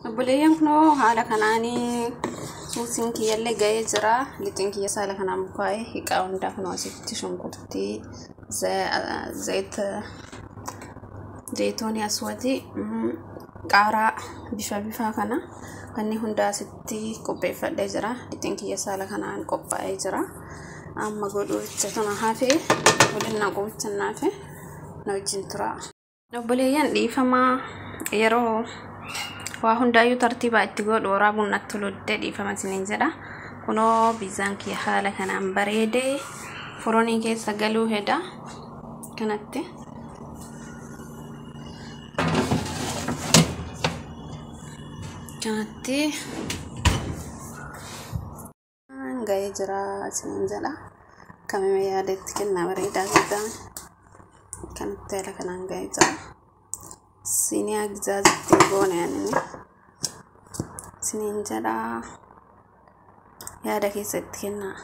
Obboleeyyan, kunoo haala kanaanii suusiin kiyyallee ga'ee jira. Lixin kiyya haala kanaan bukaa'ee hiqaa hundaa kunoo asitti shunkurtii, zayita zayitoonii aswatii, qaaraa bifa bifaa kana kanneen hundaa asitti qopheeffadhee jira. Lixin kiyya haala kanaan qophaa'ee jira. Amma godhuucha tana hafee waliin naquucha naafe na wajjin tura. Obboleeyyan, dhiifamaa, yeroo waa hundaayyuu tartiibaa itti godhu waraabuun natti toluddee dhiifama isiniin jedha. Kunoo biizaan kiyya haala kanaan bareedee foronii keessa galuu heda kanatti. Kanatti ga'ee jira isiniin jedha. Kamime yaada itti kennaa, bareedaa guddaan kanatti haala kanaan ga'ee jira. Siiniyaa gizaazitti goone ani isiniin jedha, yaada keessa itti kennaa.